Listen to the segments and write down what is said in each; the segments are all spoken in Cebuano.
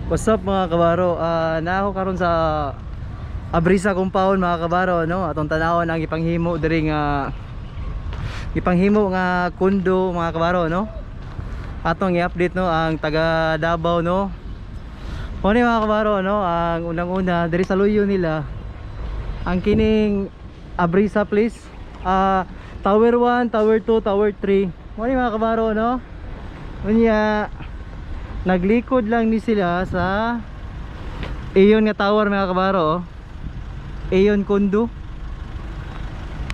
What's up, mga kabaro? Na ako karon sa Abrisa compound, mga kabaro, no. Atong tanawon ang ipanghimo diri nga ipanghimo nga kundo, mga kabaro, no. Atong i-update, no, ang taga Davao, no. Mo ni, mga kabaro, no, ang unang-una diri sa luyo nila ang kining Abrisa Place. Tower 1, Tower 2, Tower 3. Mo ni, mga kabaro, no. Unya naglikod lang ni sila sa Aeon nga tower, mga kabaro, oh. Aeon Kondo.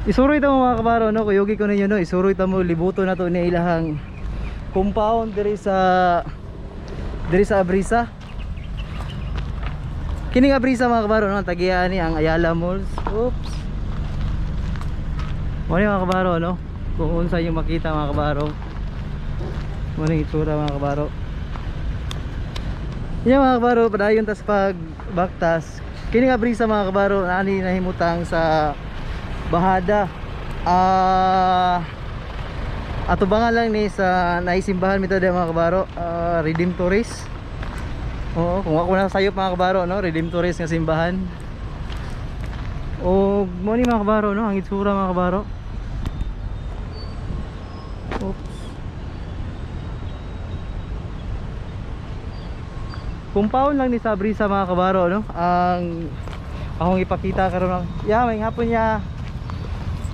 Isuroy ta mo, mga kabaro, no, kuyugi ko ninyo, no, isuroy ta mo, libuto na to ni ilahang compound diri sa Abrisa. Kining Abrisa, mga kabaro, no, ang tagiya ni ang Ayala Malls. Oops. Mo ni, mga kabaro, no, kung unsa yung makita, mga kabaro. Mo ni itsura, mga kabaro. Yan, mga kabaro, padayon tas pag baktas. Kini nga brisa, mga kabaro, nani nahimutang sa Bahada. Ato ba nga lang ni sa naisimbahan mito de, mga kabaro, Redemptoris. Oo, kung ako na sayop, mga kabaro, no, Redemptoris nga simbahan. O mo ni, mga kabaro, no, ang itsura, mga kabaro. Oops. Compound lang ni sa Brisa, mga kabaro, no, ang akong ipakita karon ang ya may hapon niya.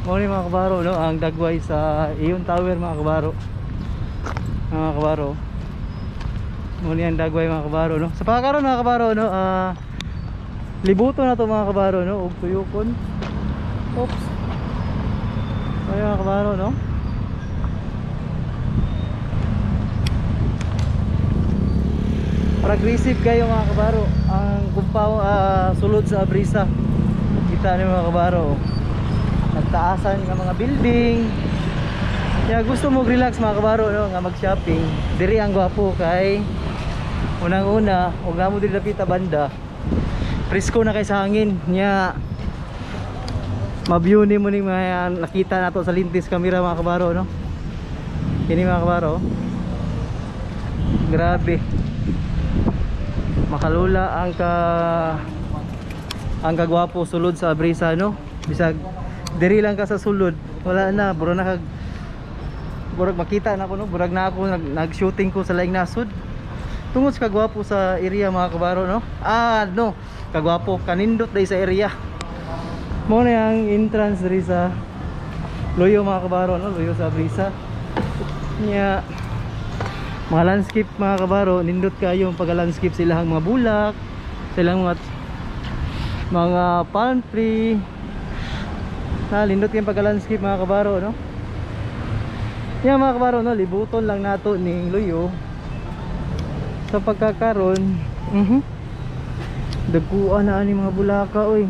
Mo ni, mga kabaro, no, ang dagway sa Ion Tower, mga kabaro. Mga kabaro, mo ni ang dagway, mga kabaro, no. Sa pagkaron, mga kabaro, no, libuto na to, mga kabaro, no, ug tuyokon. Oops. Ay, mga kabaro, no. Progressive kayo, mga kabaro, ang kumpaw sulod sa Abrisa. Kita niyo, mga kabaro, nagtaasan nga mga building. Kaya gusto mo relax, mga kabaro, no, nga mag-shopping diri ang gwapo kay unang-una og namo diri dapita banda, presko na kay sa hangin nya, ma-view ni mo ning mga nakita nato sa lintis camera, mga kabaro, no. Kini, mga kabaro, grabe, makalula ang kagwapo sulod sa Abrisa, no. Bisag diri lang ka sa sulod, wala na, buro na kag burag makita na ako, no, burag na ako nag-shooting ko sa laing nasod tungod sa kagwapo sa area, mga kabaro, no. No, kagwapo, kanindot day sa area. Mo na ang entrance diri sa Luyo, mga kabaro, no, Luyo sa Abrisa nya. Mga landscape, mga kabaro, nindot kayo ang pag-landscape, silang mga bulak, silang mga palm tree na lindot yung pag-landscape, mga kabaro, no. Yan, mga kabaro, no, libuton lang nato ning Luyo sa pagkakaron. Dagkuan na ani mga bulaka, oy.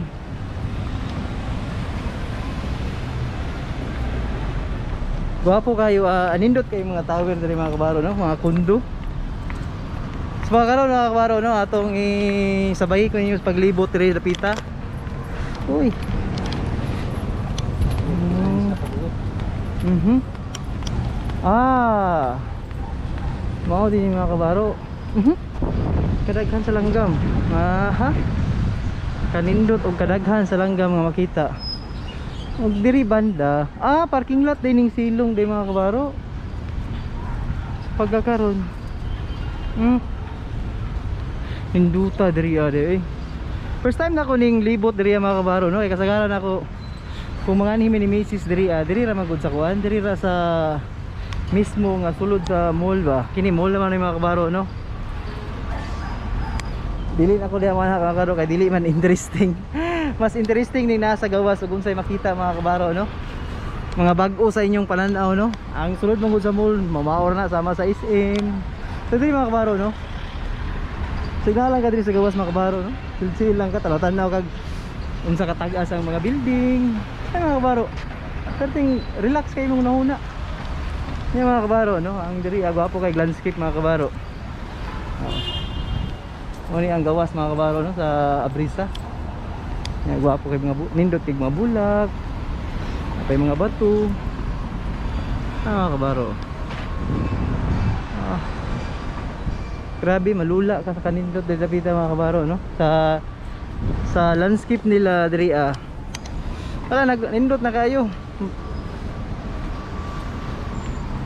Gwapo kayo, anindot kayo mga tower diri, mga kabaro, no, mga kundo. Sa mga karon, mga kabaro, no, atong isabay ko ninyo sa paglibot diri dapita. Uy. Ah. Mao din yung mga kabaro. Kadaghan sa langgam. Aha. Kanindot og kadaghan sa langgam nga makita. Og diri banda, parking lot din ning silong day, mga kabaro. Sa pagkakaron. Ninduta diri ade eh. First time na ako ning libot diri, mga kabaro, no, kay kasagaran ako kung mga anhi ni Macy's diri diri ra magud sa kuan, diri ra sa mismo nga sulod sa mall ba. Kini mall naman ni, mga kabaro, no. Dili na ako diha, mga kabaro, kay dili man interesting. Mas interesting ni nasa gawas ug unsay makita, mga kabaro, no. Mga bag-o sa inyong pananaw, no. Ang sulod mong sa mall, mamaor na sama sa SM. So diri, mga kabaro, no. Signal lang ka diri sa gawas, mga kabaro, no. Chill lang ka, tanaw kag unsa katag-as ang mga building. Ay, mga kabaro, perting relax kayo mong nahuna. Yan, mga kabaro, no. Ang diri gwapo kay landscape, mga kabaro. Oo. Mo ni ang gawas, mga kabaro, no, sa Abrisa. Yan, gwapo kay mga nindot kay mga bulak. Apay mga bato. Mga kabaro. Grabe, malula ka sa kanindot diri dapita, mga kabaro, no? Sa landscape nila diri ah. Wala nag nindot na kayo.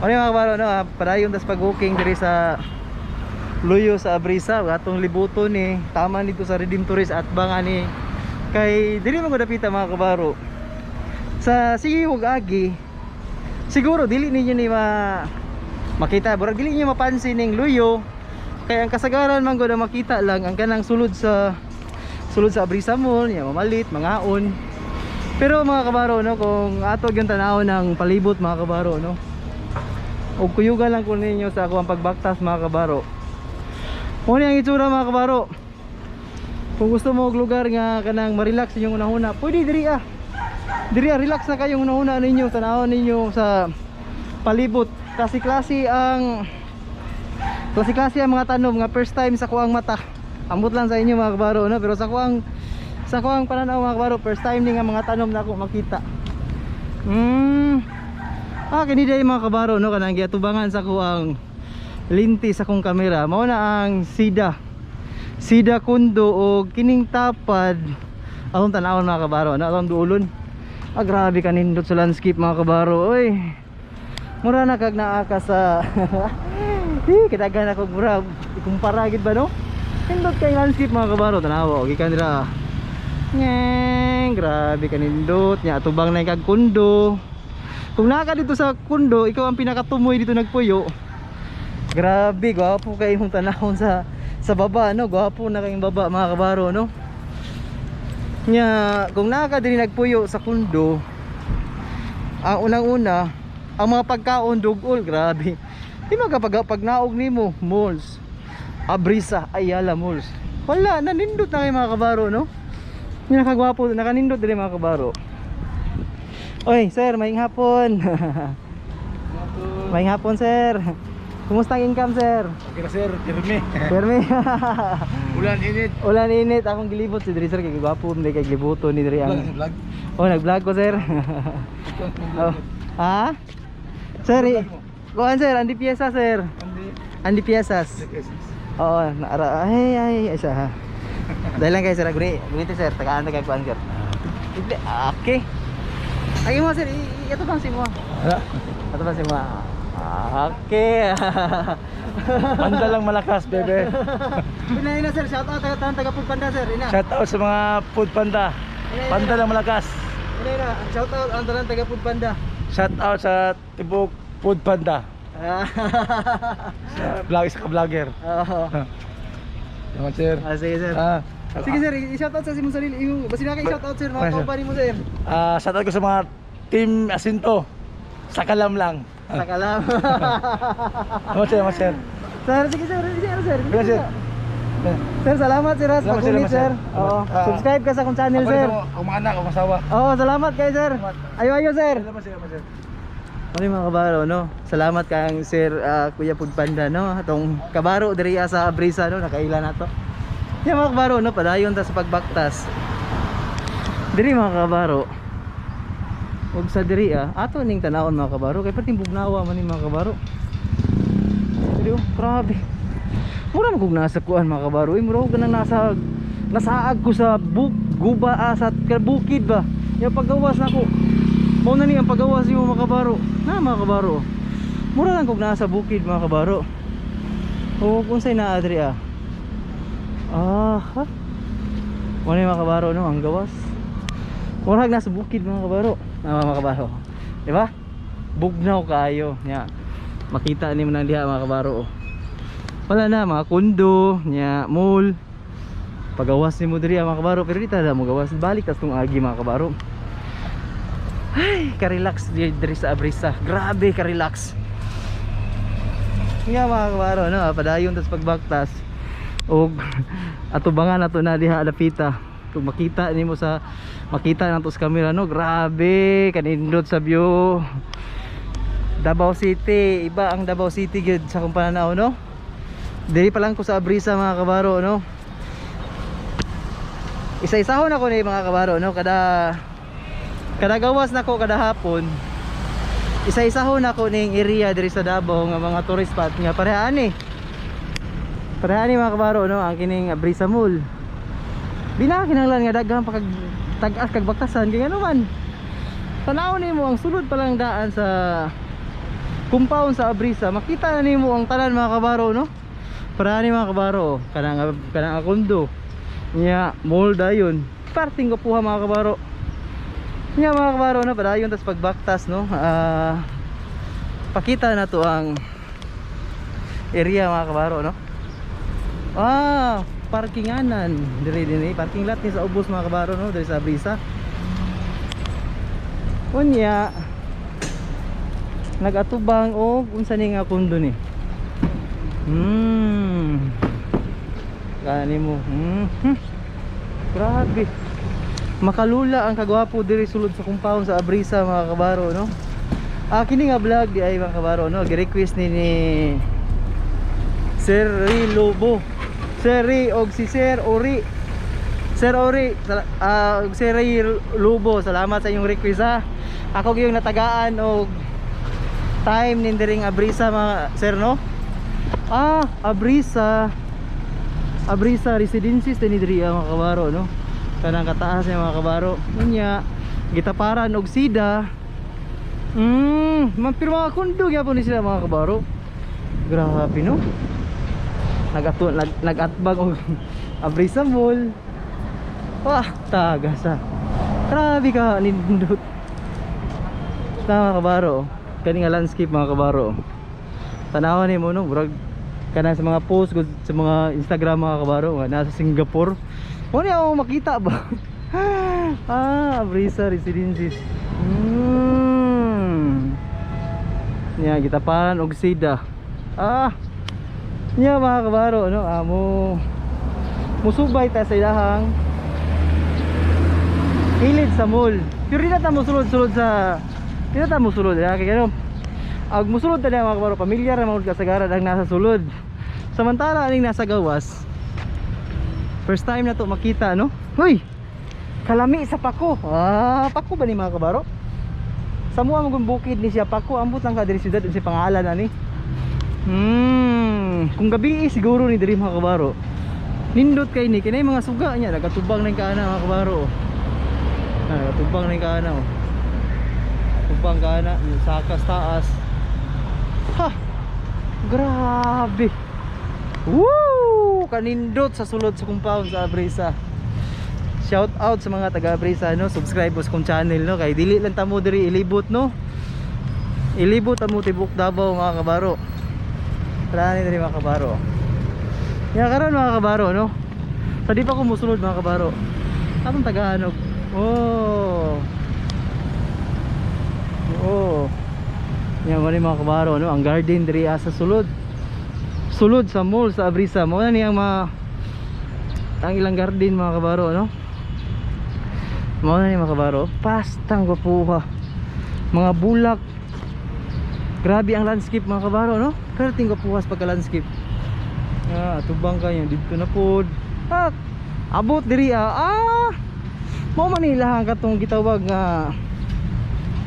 Ano yung mga kabaro, no? Ah, padayon tas pag-walking diri sa Luyo sa Abrisa, atong libuton ni tama nito sa Redemptorist at bang ani kay diri man gud dapita, mga kabaro. Sa sige ug agi siguro dili ninyo ni makita, burag dili niyo mapansin ning Luyo kay ang kasagaran man gud ang makita lang ang kanang sulod sa Abrisa Mall nya, mamalit mangaon. Pero mga kabaro, no, kung ato gyud tan-awon ng palibot, mga kabaro, no, og kuyugan lang ko ninyo sa ako ang pagbaktas, mga kabaro. Mo ni ang itsura, mga kabaro. Kung gusto mo og lugar nga kanang ma-relax inyong unahuna, pwede diri ah. Diri ah, relax na kayong unahuna ninyo, tanawon ninyo sa palibot. Klase-klase ang mga tanom nga first time sa kuang mata. Ambot lang sa inyo, mga kabaro, no, pero sa kuang pananaw, mga kabaro, first time ni nga mga tanom na ako makita. Ah, kini day, mga kabaro, no, kanang giatubangan sa kuang linti sa kong kamera. Mao na ang Sida. Sida Kundo o kining tapad atong tanawon, mga kabaro, no, atong duolon. Ah, grabe kanindot sa landscape, mga kabaro. Oy. Mura na kag naa ka sa Hi, kitagan ako mura ikumpara gid ba, no? Nindot kay landscape, mga kabaro, tanawa gikan dira. Ngeng, grabe kanindot nya atubang na kag kundo. Kung naa ka dito sa kundo, ikaw ang pinakatumoy dito nagpuyo. Grabe, gwapo kay imong tanawon sa baba, no? Gwapo na kayong baba, mga kabaro, no? Nya, kung naa ka diri nagpuyo sa kundo, ang unang-una, ang mga pagkaon dugol, grabe. Di man kapag pag naog nimo, malls, Abrisa, Ayala Malls. Wala, nanindot na kayo, mga kabaro, no? Yung nakagwapo, nakanindot diri, mga kabaro. Oy, sir, maayong hapon. Maayong hapon, sir. Kumusta ang income, sir? Okay na sir, Jeremy. Permi. Ulan init. Ulan init akong gilibot si diri sir kay gwapo hindi kay gilibuton ni diri Vlog ang. sa vlog. Oh, nag-vlog ko, sir. Oh. Ha? Sir, kuan sir, Andy Piesa, sir. Hindi. Andy Piesas. Oo, naara ay ay isa ha. Dahil lang kay sir, guni, guni sir, tagaan taga kuan sir. Hindi, okay. Ay mo sir, ito bang si mo? Wala. Ito bang si mo? Okay. Panda lang malakas, bebe. Ina ina sir, shout out taga taga Food Panda sir, ina. Shout out sa mga food panda. Panda lang malakas. Ina ina, shout out ang tanan taga Food Panda. Shout out sa Tibok Food Panda. Ah. Sa vlog sa ka-vlogger. Oo. Salamat sir. Ah, sige sir. Ah, Sige sir, i-shout out sa simong sarili. Yung basta na kay shout out sir, mga Ah, sir. kauban mo sir. Ah, shout out ko sa mga team Asinto. Sa kalam lang. Sa kalam. Salamat sir, salamat sir. Sir, sige sir, sige sir. Sige sir. Sir, salamat sir, Salamat, sa sir, pag-ulit salamat, sir. sir. Oo. Ah. Subscribe ka sa akong channel Ako sir. rin sa akong mga anak, akong asawa. Oo, salamat kay sir. Ayo ayo sir. Salamat sir, salamat sir. Ano yung mga kabaro, no? Salamat kang Sir Kuya Food Panda, no? Atong kabaro diri sa Abrisa, no? Nakaila na to. Yan mga kabaro, no? Padayon ta sa pagbaktas. Diri mga kabaro. Ug sa diri ah, ato ning tanawon mga kabaro kay perting bugnawa man ni mga kabaro. Diri oh, grabe. Mura man kog nasa kuan mga kabaro. Eh, mura ko nang nasa nasaag ko sa buk guba ah, sa bukid ba. Yung paggawas nako. Mao na ni ang paggawas yung mga kabaro. Na mga kabaro. Mura lang kog nasa bukid mga kabaro. O kung sa'y naa diri ah. Ah, ha? Mao ni mga kabaro no ang gawas. Murag nasa bukid mga kabaro. Ah, mga kabaro. Di ba? Bugnaw kayo. Nya. Makita nimo nang diha mga kabaro. Oh. Wala na mga kundo, nya mall. Pagawas nimo diri ah, mga kabaro, pero di ta mo gawas. Balik tas tong agi mga kabaro. Ay, ka-relax diri sa Abrisa. Grabe ka-relax. Nga mga kabaro, no, padayon tas pagbaktas. Og atubangan nato na diha dapita. Kung makita nimo sa makita nato sa camera no, grabe kanindot sa view. Davao City, iba ang Davao City gyud sa akong pananaw no. Diri pa lang ko sa Abrisa mga kabaro no. Isa-isahon ako ni mga kabaro no, kada kada gawas nako kada hapon. Isa-isahon ako ning area diri sa Davao nga mga tourist spot nga pareha ani. Pareha ni, mga kabaro, no, ang kining Abrisa Mall. Di na kinahanglan nga daghan pa kag tag-as kag bakasan kay ngano man. Tanaw nimo ang sulod pa lang daan sa compound sa Abrisa, makita na nimo ang tanan, mga kabaro, no. Pareha ni, mga kabaro, kanang kanang kondo. Nya mall dayon. Parting kupuha, mga kabaro. Nya, mga kabaro, no, padayon tas pagbaktas, no. Pakita na to ang area, mga kabaro, no. Parkinganan dire dinhi, parking lot ni sa ubos, mga kabaro, no, diri sa Brisa. Unya nagatubang og unsa ni nga kondo ni. Kani mo. Grabe. Makalula ang kagwapo diri sulod sa compound sa Abrisa, mga kabaro, no. Kini nga vlog di ay, mga kabaro, no, gi-request ni Sir Ri Lobo. Sir Ri og si Sir Ori. Sir Ori, og Sir Ri Lobo, salamat sa inyong request ha. Ako gyud natagaan og time nin diring Abrisa, mga sir, no. Abrisa. Abrisa Residencies din diri mga kabaro, no. Kanang kataas niya, mga kabaro. Unya gitaparan og sida. Man, pero mga kondo gyapon ni sila, mga kabaro. Grabe, no. Nagatbang og Abrisa Mall. Wah, tagasa. Grabe ka nindot. Tama, mga kabaro. Kani nga landscape, mga kabaro. Tanawan nimo, no, murag kana sa mga post gud sa mga Instagram, mga kabaro, nga nasa Singapore. Mo ni ako makita ba? Abrisa Residencies. Nya gitaparan og sida. Nya, mga kabaro, no, amo musubay ta sa ilahang kilid sa mall. Pero di na ta mosulod-sulod sa di na ta mosulod ya kay ano. Ag musulod ta niya, mga kabaro, pamilyar ra man kasagaran ang nasa sulod. Samantala aning nasa gawas, first time na to makita, no. Hoy. Kalami sa pako. Pako ba ni, mga kabaro? Sa mua mong bukid ni siya pako, ambot lang ka diri syudad unsa pangalan ani. Kung gabi siguro ni diri, mga kabaro. Nindot kay ni kinay mga suga niya nagatubang na yung kaana, mga kabaro. Ah, nagatubang na yung kaana oh. Tubang kaana, yung sakas taas. Ha! Grabe. Woo! Kanindot sa sulod sa compound sa Abrisa. Shout out sa mga taga Abrisa, no. Subscribe sa kong channel, no, kay dili lang tamo diri ilibot, no. Ilibot amo tibok Davao, mga kabaro. Tara ni diri, mga kabaro. Ya karon, mga kabaro, no. Sa di pa ko musulod, mga kabaro. Atong tagaanog. Oh. Oh. Yan mo ni, mga kabaro, no, ang garden diri sa sulod. Sulod sa mall sa Abrisa. Mao na niyang mga ang ilang garden, mga kabaro, no. Mao na ni, mga kabaro. Pastang gwapuha. Mga bulak. Grabe ang landscape, mga kabaro, no. Perting gwapuha sa pagka landscape. Tubang kayo didto na pod. Abot diri ah. Mao man nila ang katong gitawag nga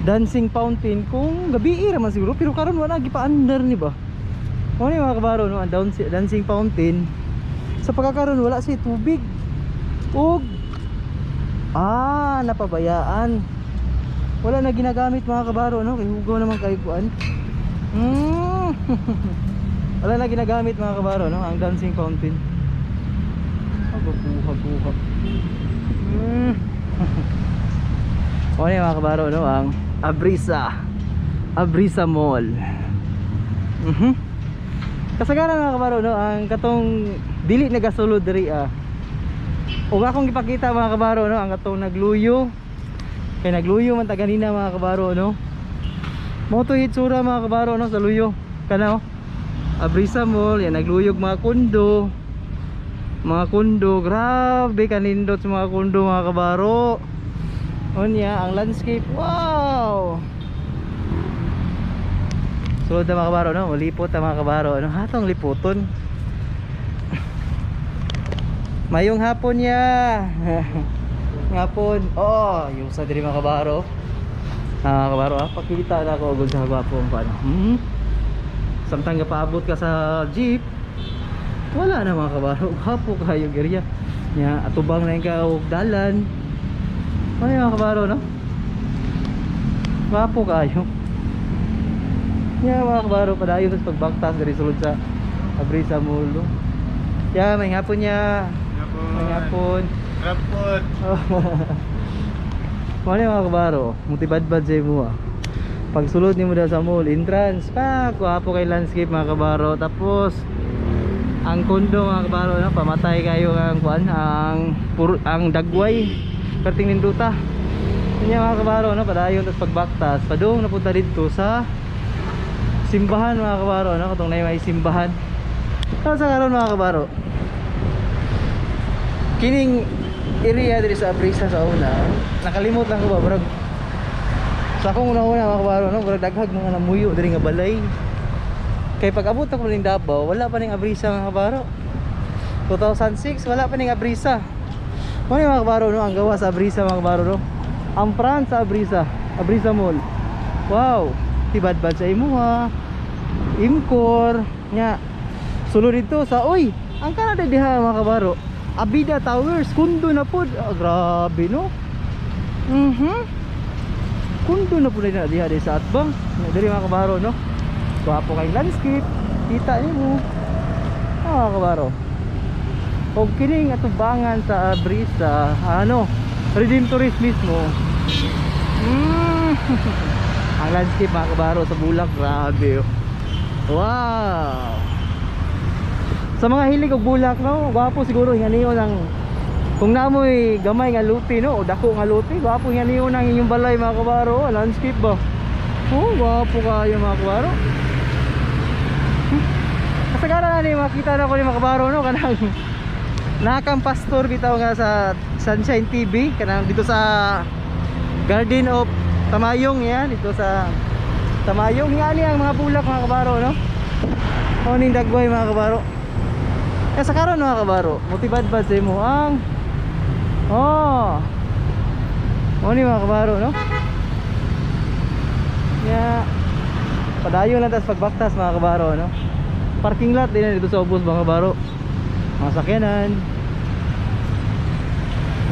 dancing fountain kung gabi ra man siguro, pero karon wala gipaandar ni ba. Mao ni, mga kabaro, no, ang dancing fountain sa pagkakaroon wala siya tubig ug napabayaan. Wala na ginagamit, mga kabaro, no, kay hugaw naman kay kuan. Wala na ginagamit, mga kabaro, no, ang dancing fountain. Buha buha. O ni, mga kabaro, no, ang Abrisa. Abrisa Mall. Kasagaran, mga kabaro, no, ang katong dili nagasulod diri ah. Ug akong gipakita, mga kabaro, no, ang katong nagluyo. Kay nagluyo man ta ganina, mga kabaro, no. Mao to hitsura, mga kabaro, no, sa luyo. Kana oh. Abrisa Mall, yan nagluyog mga kondo. Mga kondo, grabe kanindot sa mga kondo, mga kabaro. Unya, ang landscape, wow. Sulod na, mga kabaro, no, mulipot na, mga kabaro, no, hatong liputon. Mayong hapon ya. Hapon. Oh, yung sa diri, mga kabaro. Kabaro, pakita na ako ug sa gwapo ang paano. Samtang gapaabot ka sa jeep, Wala na, mga kabaro. Gwapo kayo area. Nya atubang na yung ka og dalan. Ano yung mga kabaro, no? Gwapo kayo. Nya, mga kabaro, padayon sa pagbaktas diri sulod sa Abrisa Mall, no? Ya, may hapon niya. May hapon. Rapod. Mao ni, mga kabaro, mutibadbad sa imo ah. Pagsulod nimo da sa mall, entrance pa, gwapo kay landscape, mga kabaro. Tapos ang kondo, mga kabaro, no, pamatay kayo ang kuan, ang puro, ang dagway perting ninduta. Nya, mga kabaro, no, padayon tas pagbaktas, padung napunta didto sa simbahan, mga kabaro, no, katong nay may simbahan. Karon sa karon, mga kabaro, kining area diri sa Abrisa sa una, nakalimot lang ko ba, murag sa akong una-una, mga kabaro, no, murag daghag mga namuyo diri nga balay. Kay pag abot ako ning Davao, wala pa ning Abrisa, mga kabaro. 2006, wala pa ning Abrisa. Mao ni, mga kabaro, no, ang gawa sa Abrisa, mga kabaro, no. Ang front sa Abrisa, Abrisa Mall. Wow, tibadbad sa imuha. Imcor nya sulod dito sa, oy, ang kanada diha, mga kabaro. Abida Towers, kundo na pod. Ah, grabe, no. Kundo na pod na diha di sa atbang. Nya diri, mga kabaro, no. Gwapo kay landscape. Kita nimo. Ah, mga kabaro. Og kining atubangan sa Abrisa, ano, Redemptorist mismo. Ang landscape, mga kabaro, sa bulak, grabe, oh. Wow. Sa mga hilig og bulak, no, gwapo siguro hinganiyon ang kung naamoy gamay nga luti, no, o dako nga luti, gwapo hinganiyon ang inyong balay, mga kabaro, oh, landscape ba. Oh, gwapo kayo, mga kabaro. Kasagaran na ni makita na ko ni mga kabaro, no, kanang nakang pastor bitaw nga sa Sunshine TV, kanang dito sa Garden of Tamayong yan, dito sa Tamayong nga ni ang mga bulak, mga kabaro, no. O ning dagway, mga kabaro. Kaya sa karon, mga kabaro, mutibadbad sa imo ang, oh. O ni, mga kabaro, no. Ya padayon lang tas pagbaktas, mga kabaro, no. Parking lot din na dito sa ubos, mga kabaro. Mga sakyanan.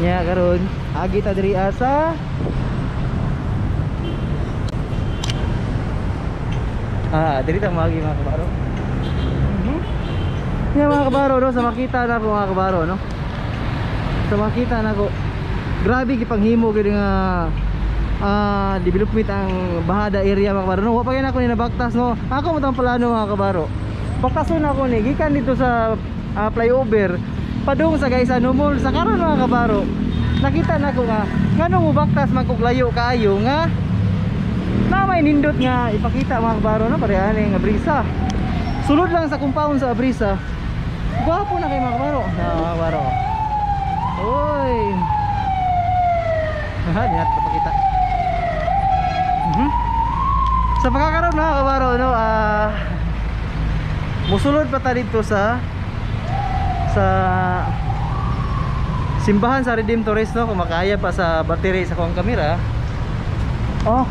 Nya karon, agi ta diri asa ah, diri ta moagi, mga kabaro. Nya, mga kabaro, no, sa makita na po, mga kabaro, no. Sa makita na ko, grabe gipanghimo gyud nga development ang Bahada area, mga kabaro, no. Wa pa gyud ako ni nabaktas, no. Ako mo tang plano, mga kabaro. Baktason ako ni gikan dito sa flyover padung sa Gaisano Mall. Sa karon, mga kabaro, nakita na ko nga ngano mo baktas man kog layo kaayo nga na may nindot nga ipakita, mga kabaro, no, pareha ni nga Brisa. Sulod lang sa compound sa Abrisa. Gwapo na kay, mga kabaro. Na, mga kabaro. Oy. Ha, di natin ipakita. Sa pagkakaroon, mga kabaro, no, musulod pa ta dito sa simbahan sa Redemptorist, no, kung makaya pa sa battery sa akong kamera. Oh.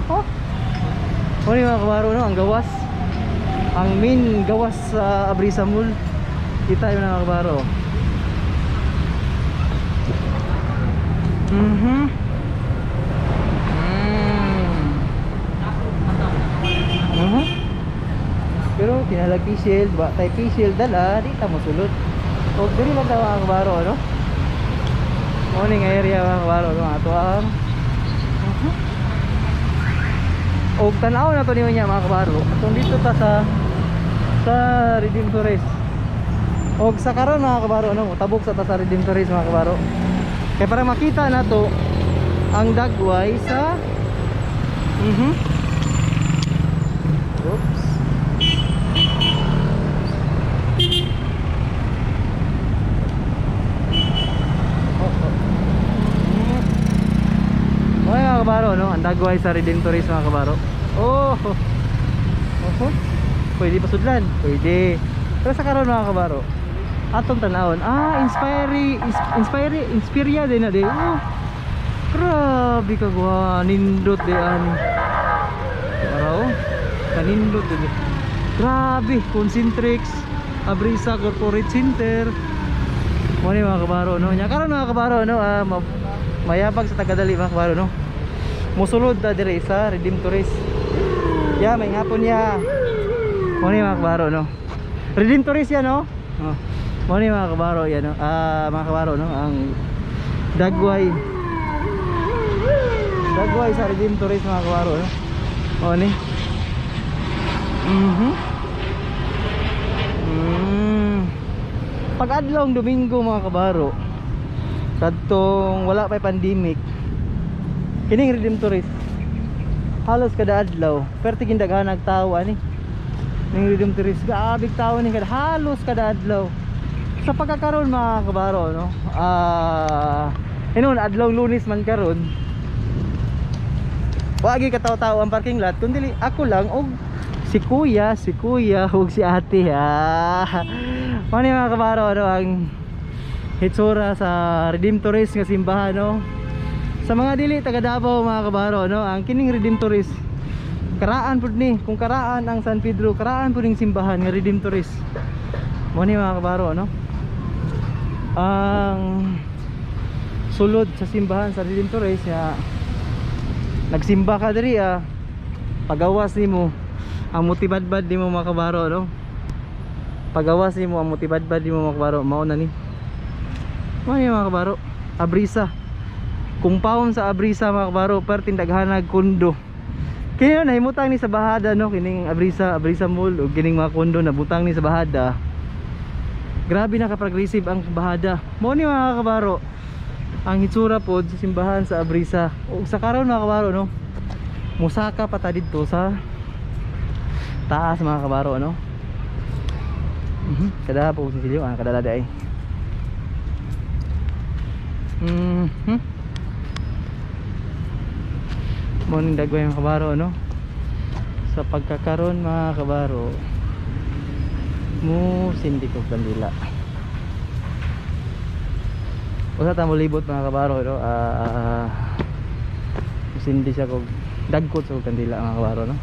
Ano yung mga kabaro, no, ang gawas. Ang main gawas sa Abrisa Mall. Kita yun, mga kabaro. Pero kinalag face shield, ba tay face shield dala, di ta mosulod. Og diri lang ta, mga kabaro, no? Mao ning area, mga kabaro, no, ato ang Og tan-aw na to niyo niya, mga kabaro. Atong dito ta sa Redemptorist. Og sa karon, mga kabaro, no, tabok sa ta sa Redemptorist, mga kabaro. Kay para makita nato ang dagway sa Oops. Oh. Okay, mga kabaro, no? Ang dagway sa Redemptorist, mga kabaro. Oh. Oh. Pwede pa sudlan. Pwede. Pero sa karon, mga kabaro, atong tanawon. Ah, inspire, inspire, inspiria din na di. Oh. Grabe ka gwa, nindot di ani. Araw. Kanindot din. Grabe, concentrix. Abrisa Corporate Center. Mo ni mga kabaro no. Nya karon mga kabaro no, mayabag sa tagadali mga kabaro no. Musulod ta diri sa Redemptorist. Ya, may hapon ya. Mo ni mga kabaro no. Redemptorist yan no. Oh. Mo ni mga kabaro yan no. Mga kabaro no, ang dagway. Dagway sa Redemptorist mga kabaro no. Mo ni. Mhm. Mm. Pag adlong Domingo mga kabaro, kadtong wala pa'y pandemic, kining Redemptorist halos kada adlaw, pero tiging daghan tao ani. Ning Redemptorist grabe tao ni kada halos kada adlaw. Sa pagkakaroon mga kabaro no. Inon adlaw Lunes man karon. Wagi kataw-tao ang parking lot kundi ako lang og si kuya ug si ate ha. Mao ni mga kabaro ano ang hitsura sa Redemptorist nga simbahan no. Sa mga dili taga Davao mga kabaro no, ang kining Redemptorist karaan pud ni, kung karaan ang San Pedro, karaan pud ning simbahan nga Redemptorist. Mao ni mga kabaro no. Ang sulod sa simbahan sa Redemptorist ya, nagsimba ka diri ah, pagawas nimo ang mutibadbad nimo mga kabaro no. Pagawas nimo ang mutibadbad nimo mga kabaro, mao na ni. Mao ni mga kabaro, Abrisa. Compound sa Abrisa mga kabaro, perting daghanag kondo. Kini no, nahimutang ni sa bahada no, kining Abrisa, Abrisa Mall ug kining mga kondo nabutang ni sa bahada. Grabe na ka-progressive ang bahada. Mao ni mga kabaro ang hitsura pod sa simbahan sa Abrisa. Ug sa karon mga kabaro no, musaka pa ta didto sa taas mga kabaro no. Kada po sinsilyo ang kadala ay. Mo ning dagway mga kabaro no. Sa pagkakaron mga kabaro, mo sindi ko kandila. Usa ta mo libot mga kabaro no. Sindi siya kog dagkot sa kandila mga kabaro no.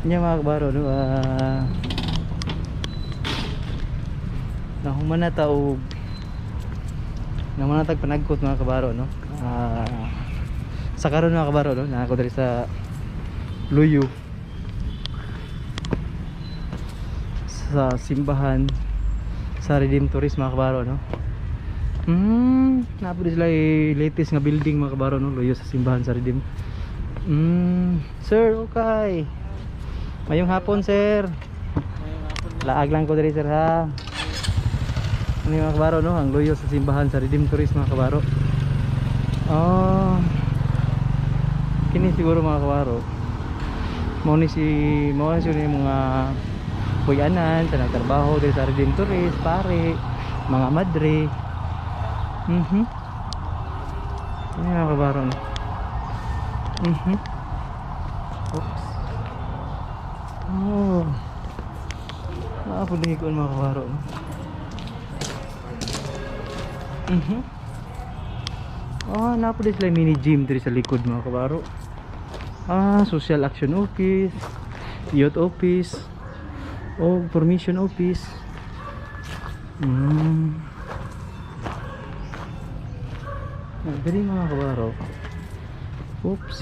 Nya mga kabaro no, nahuman na ta og nahuman na tag panagkot mga kabaro no. Sa karon mga kabaro no, naa ko diri sa Luyo. Sa simbahan sa Redemptorist, mga kabaro, no. Naa pod sila latest nga building, mga kabaro, no, luyo sa simbahan sa Redeem. Sir, okay. Mayong hapon, sir. Laag lang ko diri, sir, ha. Ano yung mga kabaro, no? Ang luyo sa simbahan sa Redemptorist, mga kabaro. Oh. Kini siguro, mga kabaro. Mao ni siguro yung mga puyanan sa nagtrabaho diri sa Redemptorist, pare, mga madre. Ano yung mga kabaro, no? Oops. Oh. Nakapulihin ko mga kabaro, no? Ah, naa pod sila mini gym diri sa likod, mga kabaro. Ah, social action office, youth office, o permission office. Ah, diri, mga kabaro. Oops.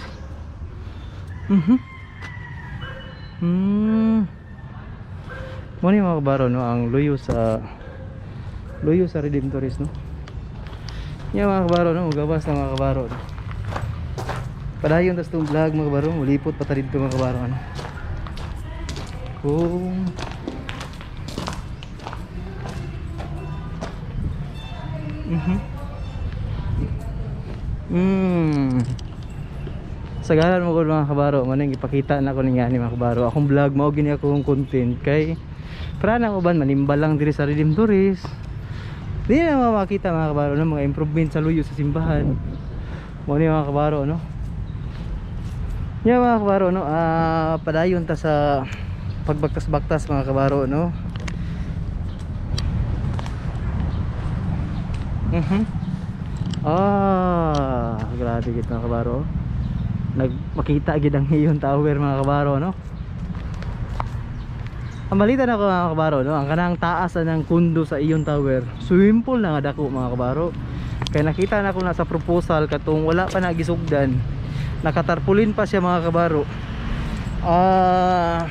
Mo ni, mga kabaro, no, ang luyo sa Redemptorist, no. Yeah, mga kabaro, no, gawas na, mga kabaro, no. Padayon tas tong vlog, mga kabaro, mulipot pa ta dito, mga kabaro, ano. Kung Sagaran mo ko, mga kabaro, man ang ipakita na ko niya ni mga kabaro. Akong vlog mao gini akong content kay para na uban manimbal lang diri sa Redemptorist. Di na mga makita, mga kabaro, no, mga improvement sa luyo sa simbahan. Mo ni, mga kabaro, no. Yeah, mga kabaro, no, ah, padayon ta sa pagbaktas-baktas, mga kabaro, no. Ah, grabe gid, mga kabaro. Nagmakita gid ang Ion Tower, mga kabaro, no. Ang balita na ko, mga kabaro, no, ang kanang taas na ng kundo sa Ion Tower, swimming pool na nga dako, mga kabaro. Kaya nakita na ko na sa proposal katong wala pa nagisugdan. Nakatarpulin pa siya, mga kabaro. Ah,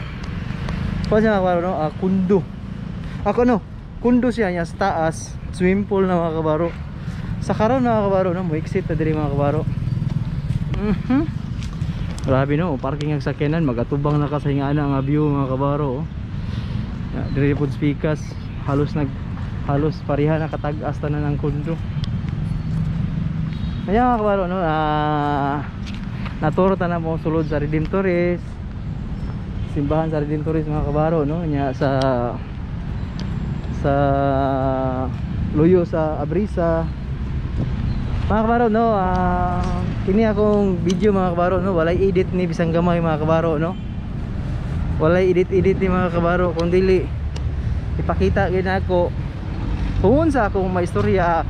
kuha siya, mga kabaro, no, ah, kundo. Ako, no, kundo siya niya sa taas, swimming pool na, mga kabaro. Sa karon, mga kabaro, no, mo exit na diri, mga kabaro. Grabe, no, parking ang sakyanan, magatubang na ka sa hingana nga view, mga kabaro. Oh. Ya, diri pod speakers, halos pareha na katag-as tanan ang kundo. Kaya, mga kabaro, no, ah, naturo ta na mo sulod sa Redemptorist. Simbahan sa Redemptorist, mga kabaro, no, nya sa luyo sa Abrisa. Mga kabaro, no, ah, kini akong video, mga kabaro, no, walay edit ni bisang gamay, mga kabaro, no. Walay edit-edit ni, mga kabaro, kung dili ipakita gid nako kung unsa akong maistorya,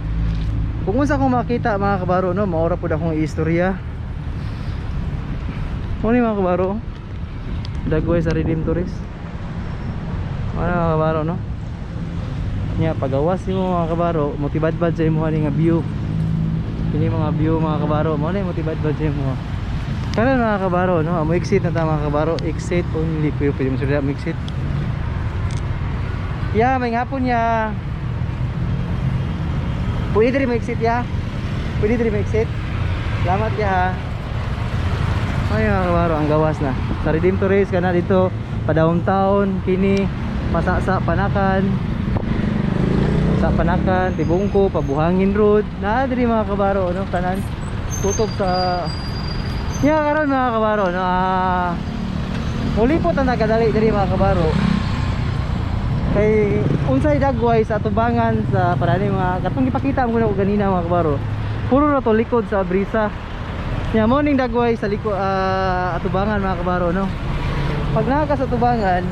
kung unsa akong makita, mga kabaro, no, maora pud akong istorya. Mo ni, mga kabaro, dagway sa Redemptorist. Ano, mga kabaro, no? Nya pagawas nimo, mga kabaro, motibadbad sa imo ani nga view. Kini mga view, mga kabaro, mo na motibadbad sa imo. Karon, mga kabaro, no, mo exit na ta, mga kabaro, exit only, pero pwede mo sila mo exit. Ya, may hapon ya. Pwede diri mo exit ya. Pwede diri mo exit. Salamat ya ha. Ay, mga kabaro, ang gawas na. Sa Redemptorist ka na dito, pa downtown, kini pasasa Panakan. Sa Panakan, Tibungko, Pabuhangin Road. Na diri, mga kabaro, no, tanan tutob sa Ya karon, mga kabaro, no, ah, muli po ta nagadali diri, mga kabaro. Kay unsay dagway sa atubangan sa parani mga katong gipakita mo na ko ganina, mga kabaro. Puro na to likod sa Brisa. Nya morning dagway sa likod, ah, atubangan, mga kabaro, no. Pag naa ka sa atubangan,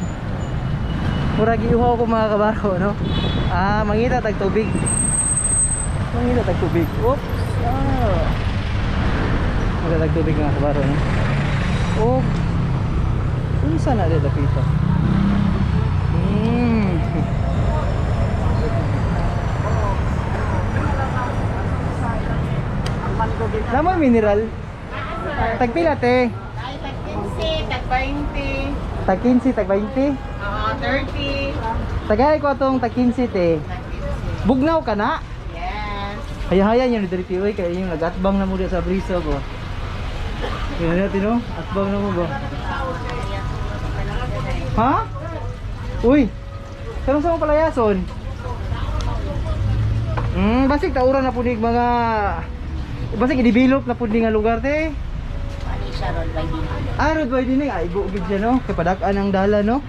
murag iuhaw ko, mga kabaro, no. Ah, mangita tag tubig. Mangita tag tubig. Oops. Ah. Mangita tag tubig, mga kabaro, no. Oh. Unsa na di dapita? Namo mineral. Tagpila, te? Ay, tag 15, tag 20, Tag 15, tag 20. oo, 30. Tagay ko atong tag-15 te. Bugnaw ka na? Yes. Hayahaya niya ni diri tiyoy kay inyong nagatbang na mo diya sa brisa ba. Tingnan natin no, atbang na mo ba. Ha? Uy. Karon sa mo palayason? Basig taura na pud mga basig i-develop na pud ni nga lugar te. Ani siya ron by din. Ah, road widening ay igo gid siya no. Kay padak-an ang dala no.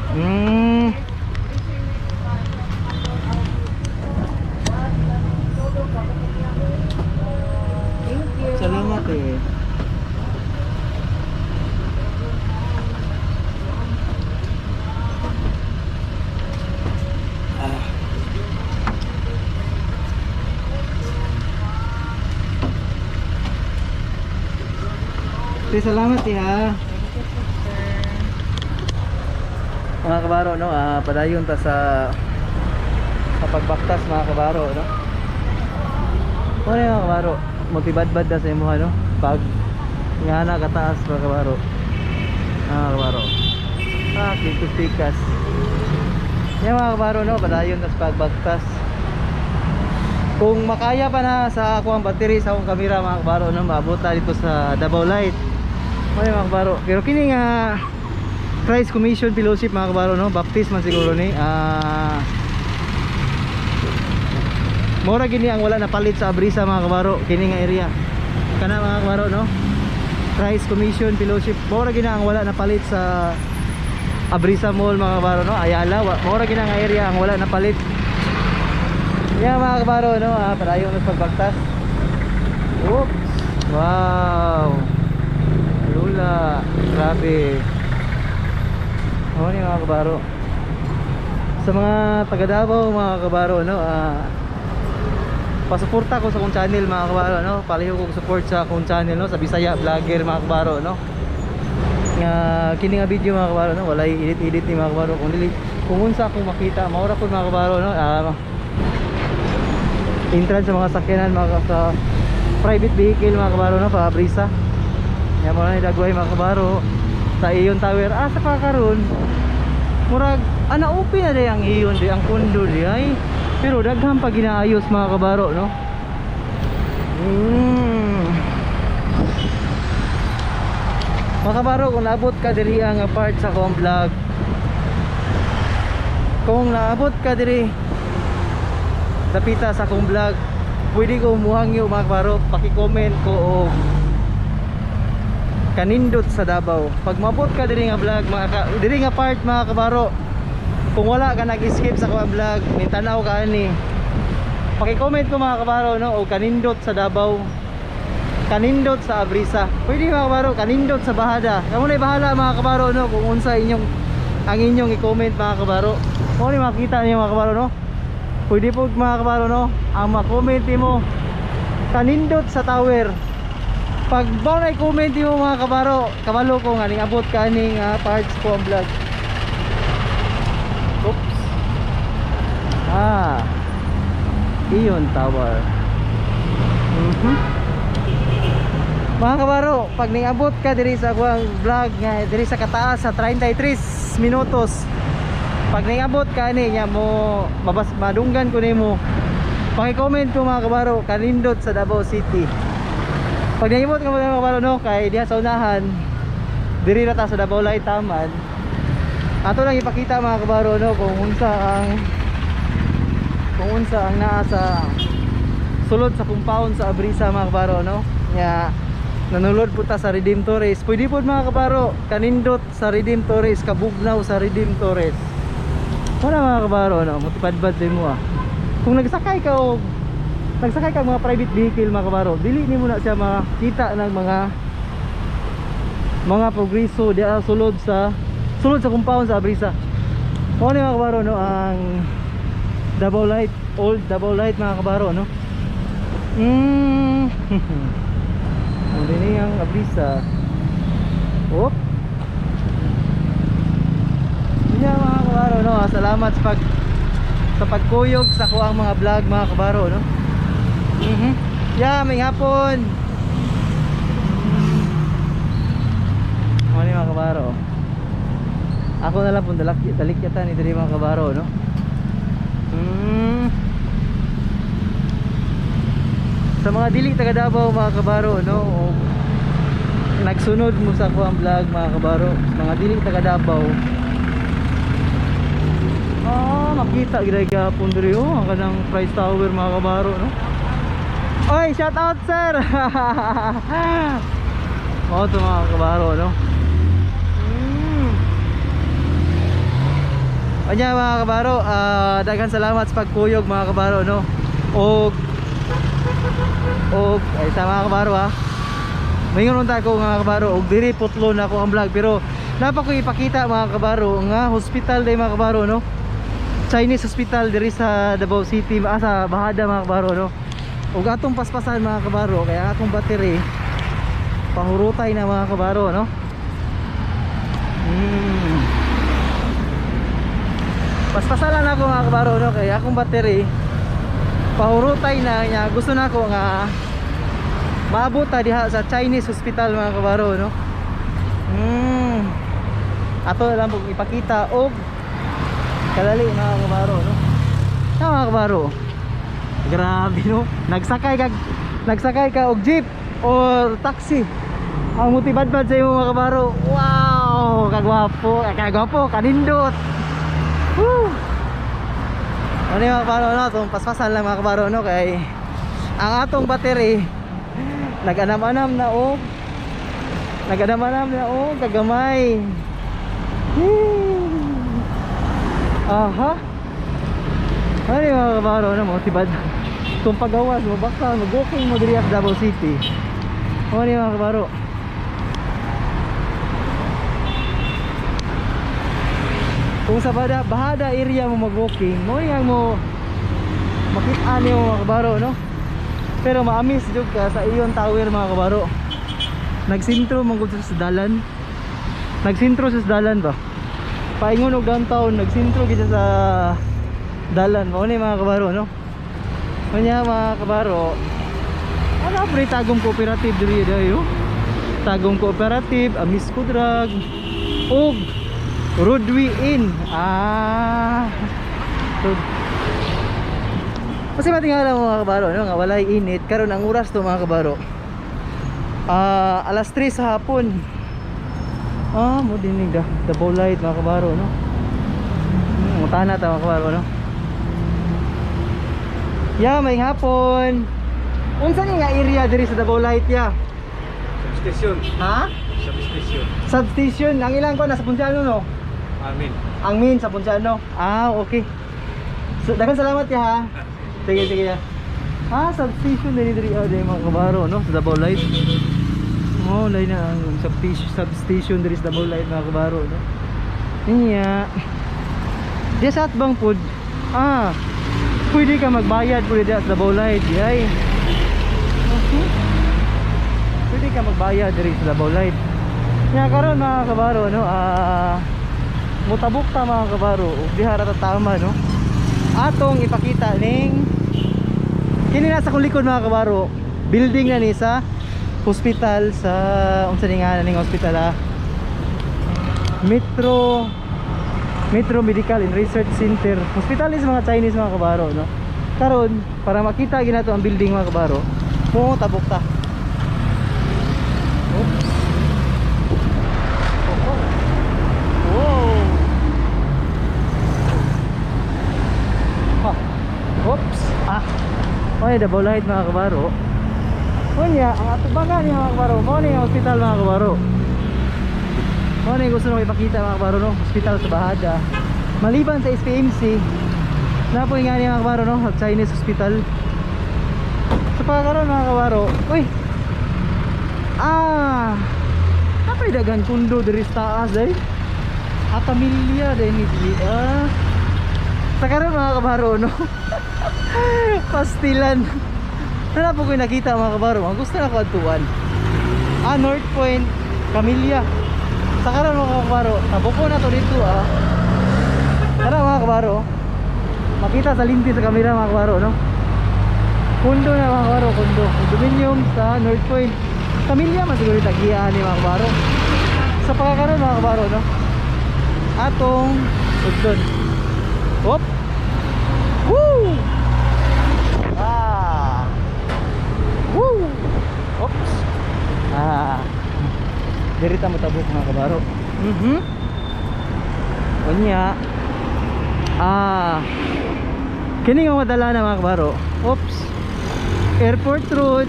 Thank you. Salamat eh. Ah. Te, salamat eh ha. Thank you, sister. Mga kabaro no, padayon ta sa pagbaktas mga kabaro no. Wala mga kabaro, magtibadbad na sa imuha no. Pag nga na kataas mga kabaro. Mga kabaro. Ah, pikas. Yan mga kabaro no, padayon ta sa pagbaktas. Kung makaya pa na sa ako ang battery sa akong kamera mga kabaro no, maabot ta dito sa Davao Light. Wala mga kabaro. Pero kini nga Christ Commission Fellowship mga kabaro no, Baptist man siguro ni. Mora gini ang wala napalit sa Abrisa mga kabaro, kini nga area. Kana mga kabaro no. Christ Commission Fellowship, mora gini ang wala napalit sa Abrisa Mall mga kabaro no, Ayala, mora gini ang area ang wala napalit. Yeah mga kabaro no, padayon ng pagbagtas. Oops. Wow. Lula, grabe. Oo ni mga kabaro. Sa mga taga Davao mga kabaro no, pasuporta ko sa akong channel mga kabaro no. Palihog kog support sa akong channel no, sa Bisaya Vlogger mga kabaro no. Nga kini nga video mga kabaro no, walay edit-edit ni mga kabaro kung dili kung unsa akong makita mao ra pud mga kabaro no. Entrance sa mga sakyanan mga sa private vehicle mga kabaro no, pa brisa. Yan mo na ni dagway mga kabaro sa Ion Tower. Ah, sa kakaron murag ana open na day ang Ion di ang kondo di ay. Pero daghan pa ginaayos mga kabaro no. Mga kabaro, kung naabot ka diri ang part sa akong vlog, kung naabot ka diri dapita sa akong vlog, pwede ko muhangyo mga kabaro, paki-comment ko og kanindot sa Davao. Pag maabot ka diri nga vlog, diri nga part mga kabaro, kung wala ka nag-skip sa akong vlog, nitanaw ka ani, paki-comment ko mga kabaro no, og kanindot sa Davao, kanindot sa Abrisa. Pwede mga kabaro, kanindot sa Bahada. Kamo na bahala mga kabaro no kung unsa inyong ang inyong i-comment mga kabaro. Kung ano makita niyo mga kabaro no. Pwede po mga kabaro no, ang ma-comment mo kanindot sa tower. Pag ba na i-comment mo mga kabaro, kabalo ko nga ning abot ka ning parts ko ang vlog. Oops. Ah. Iyon Tower. Mga kabaro, pag ningabot ka diri sa akuang vlog nga diri sa kataas sa 33 minutos. Pag ningabot ka ani nya mo mabas madunggan ko nimo. Paki-comment ko mga kabaro, kanindot sa Davao City. Pag ningabot ka mga kabaro no, kay diha sa unahan, diri ra ta sa Davao Light Taman. Ato lang ipakita mga kabaro no kung unsa ang naa sa sulod sa compound sa Abrisa mga kabaro no. Nya nanulod po ta sa Redeem Torres. Pwede po mga kabaro, kanindot sa Redeem Torres, kabugnaw sa Redeem Torres. Wala mga kabaro no, mutipadbad din mo ah. Kung nagsakay ka mga private vehicle mga kabaro, dili nimo na siya makita ng mga progreso diha sulod sa compound sa Abrisa. Mao ni mga kabaro no ang Davao Light, old Davao Light mga kabaro no. Ang dini ang Abrisa. Oop. Yun yan, mga kabaro no. Salamat sa pagkuyog sa kuang mga vlog mga kabaro no. Yeah, may hapon. Ano mga kabaro? Ako na lang pong dalikyatan ni diri, mga kabaro, no. Sa mga dili taga Davao, mga kabaro, no, o nagsunod mo sa ako ang vlog, mga kabaro, sa mga dili taga Davao. Ah, makita gid gapon diri oh, ang kanang Price Tower, mga kabaro, no. Oy, shout out, sir. Mao to, mga kabaro, no. Anya, mga kabaro, daghan salamat sa pagkuyog, mga kabaro, no. Og og ay sa mga kabaro ha. Maingon unta ko, mga kabaro, og diri putlo na ako ang vlog, pero napa ko ipakita, mga kabaro, nga hospital day, mga kabaro, no. Chinese hospital diri sa Davao City, sa Bahada, mga kabaro, no. Ug atong paspasan, mga kabaro, kaya ang atong battery pahurutay na, mga kabaro, no. Paspasan lang ako, mga kabaro, no, kaya akong battery pahurutay na niya. Gusto na ako nga maabot ta diha sa Chinese hospital, mga kabaro, no. Ato na lang pong ipakita og kadali, mga kabaro, no. Na, mga kabaro. Grabe, no. Nagsakay ka og jeep or taxi. Ang mutibadbad sa imo, mga kabaro. Wow, kagwapo, kagwapo, kanindot. Woo! Ano yung mga kabaro, no? Itong paspasan lang, mga kabaro, no? Kay ang atong battery nag-anam-anam na oh. Nag-anam-anam na oh, kagamay. Woo! Aha. Ano yung mga kabaro, no? Mga tibad. Kung pagawas mo, baka mag-walking mo diri sa Davao City. Ano yung mga kabaro? Kung sa Bahada area mo mag-walking, mo yung mo makita niyo, mga kabaro, no? Pero maamis jud ka sa iyon tower, mga kabaro. Nagsintro man gud sa dalan. Nagsintro sa dalan ba? Paingon og downtown, nagsintro gid siya sa dalan. Mao ni, mga kabaro, no? Kanya, mga kabaro, ano pre, Tagum Cooperative diri dayo. Tagum Cooperative, Amisco Drug, ug Rodwi Inn. Ah. So, kasi matingala mo, mga kabaro, no, nga walay init karon. Ang oras to, mga kabaro, alas 3 sa hapon. Ah, mo dinig da Davao Light, mga kabaro, no. Mutana ta, mga kabaro, no. Ya, may hapon. Unsa ni nga area diri sa Davao Light ya? Substation. Ha? Substation. Substation. Ang ilang ko nasa Ponciano, no? Amin. Ang main sa Ponciano. Ah, okay. So, daghang salamat ya ha. Sige, sige ya. Ah, substation diri diri ah, diri, mga kabaro, no, sa Davao Light. Oh, lain na ang substation diri sa Davao Light, mga kabaro, no. Niya. Di sa atbang pod. Ah. Pwede ka magbayad pwede sa Davao Light, yay. Okay. Pwede ka magbayad diri sa Davao Light. Nya karon, mga kabaro, no, mutabok ta, mga kabaro, ug diha ra ta tama, no. Atong ipakita ning kini nasa kong likod, mga kabaro, building na ni sa hospital sa unsa ni nga ning hospital ah? Metro Metro Medical and Research Center. Hospital is mga Chinese, mga kabaro, no. Karon, para makita ginato ang building, mga kabaro, mo tabok ta. Oops. Oh. Whoa. Ah. Oops. Ah. Oy, Davao Light, mga kabaro. Unya, ang atubangan niya, mga kabaro, mao ni ang hospital, mga kabaro. Mao ni gusto nang ipakita, mga kabaro, no, hospital sa Bahada. Maliban sa SPMC, napoy nga niya, mga kabaro, no, sa Chinese hospital. Sa pagkaroon, mga kabaro, uy. Ah. Napay daghan kundo diri sa taas day. Atamilya day ni diri ah. Sa karon, mga kabaro, no. Pastilan. Wala po ko nakita, mga kabaro. Ang gusto na ko adtuan. Ah, North Point, Camilla. Sa karon, mga kabaro, tabuko na to dito ah. Tara, mga kabaro. Makita sa linti sa kamera, mga kabaro, no. Kundo na, mga kabaro, kundo. Condominium sa North Point. Camilla man siguro tagian ni, mga kabaro. Sa pagkakaroon, mga kabaro, no. Atong sudlon. Hop. Woo! Ah. Woo! Oops. Ah. Diri ta motabok, mga kabaro. Unya. Ah. Kini nga madala na, mga kabaro. Oops. Airport Road.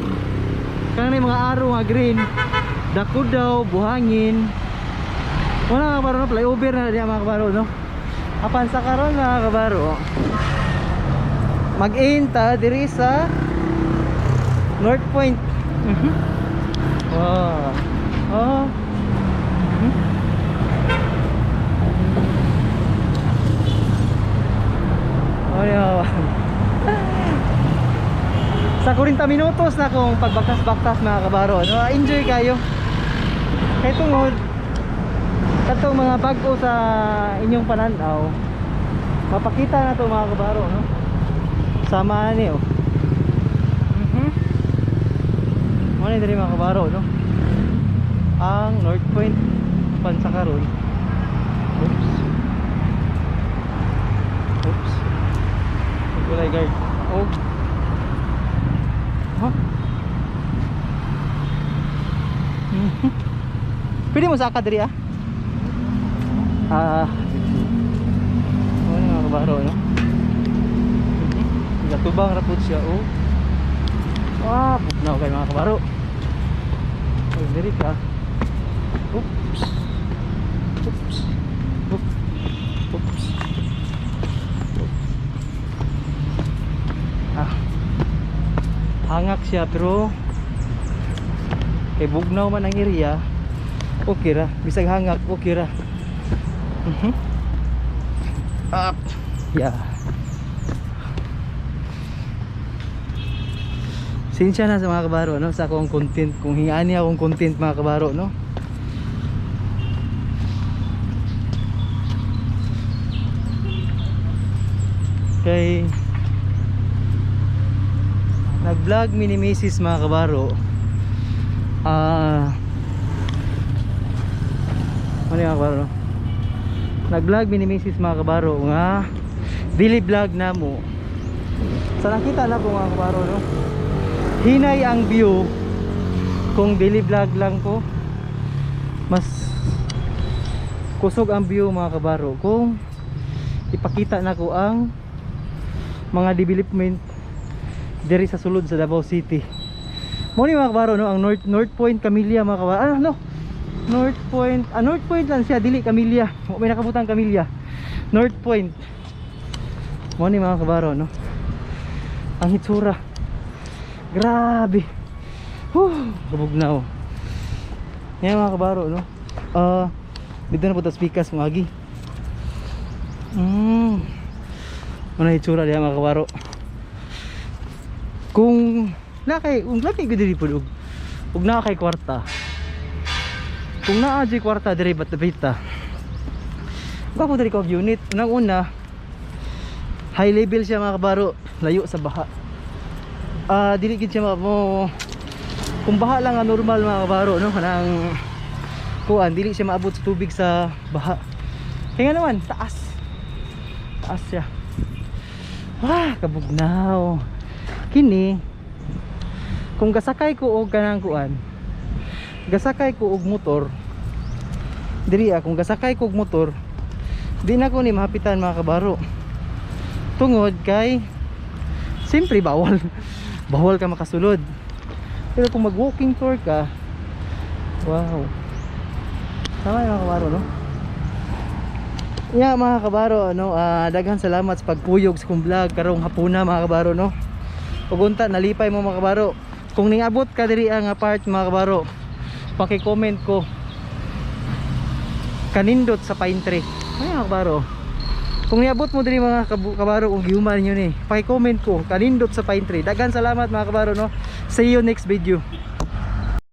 Kanang mga araw nga green. Dako daw, buhangin. Wala, mga kabaro, no? Flyover na diya, mga kabaro, no? Apan sa karon, mga kabaro, mag-in ta diri sa North Point. Wow. Oh. Oh, yeah. Sa 40 minutos na kung pagbaktas-baktas, mga kabaro, no? Enjoy kayo. Kay tungod katong mga bag-o sa inyong pananaw, mapakita na to, mga kabaro, no? Sama ni, oh. Mo ni diri, mga kabaro, no? Ang North Point pansakaron. Oops. Oops. Gulay guard. Oh. Huh? Pwede mo saka diri, ah? Ah. Oh, mga kabaro, no? Gatubang ra pud siya, oh. Wah, bugnaw kay, mga kabaro. Pag diri ka. Oops. Oops. Oops. Oops. Ah. Hangak siya pero kay bugnaw man ang area. Okay ra, bisag hangak, okay ra. Up. Yeah. Sinsya na sa mga kabaro, no, sa akong content kung hingani akong content, mga kabaro, no. Kay nag-vlog mi ni Mrs., mga kabaro. Ah, ano yung mga kabaro, no? Nag-vlog mi ni Mrs., mga kabaro, nga daily vlog na mo. Sa nakita na ko, mga kabaro, no? Hinay ang view kung daily vlog lang ko. Mas kusog ang view, mga kabaro, kung ipakita na ko ang mga development diri sa sulod sa Davao City. Mo ni, mga kabaro, no, ang North North Point Camellia, mga kabaro. Ah, no. North Point, ah, North Point lang siya, dili Camellia. Wa may nakabutang Camellia. North Point. Mo ni, mga kabaro, no. Ang hitsura. Grabe. Whew, kabugnaw. Ngayon, mga kabaro, no. Ah, dito na po tas pikas mga agi. Ano hitsura diya, mga kabaro? Kung na kay kung lagi gud diri pud og naa kay kwarta. Kung naa jud kwarta diri bat bita. Gwapo diri ko og unit. Unang una, high level siya, mga kabaro, layo sa baha. Ah, dili gid siya mo kung baha lang nga normal, mga kabaro, no, kanang kuan, dili siya maabot sa tubig sa baha. Kaya nga naman, taas. Taas siya. Wah, kabugnaw. Kini kung gasakay ko og kanang kuan, gasakay ko og motor diri, ah, kung gasakay ko og motor, di na ko ni mahapitan, mga kabaro, tungod kay siyempre bawal bawal ka makasulod. Pero kung mag walking tour ka, wow, tama yung mga kabaro, no? Yeah, mga kabaro, no, ah, daghan salamat sa pagkuyog sa kong vlog karong hapuna, mga kabaro, no. Ug unta nalipay mo, mga kabaro. Kung ningabot ka diri ang part, mga kabaro, paki-comment ko "Kanindot sa pine tree." Ay, mga kabaro. Kung niabot mo diri, mga kabaro, kung gihuman niyo ni, paki-comment ko "Kanindot sa pine tree." Daghan salamat, mga kabaro, no. See you next video.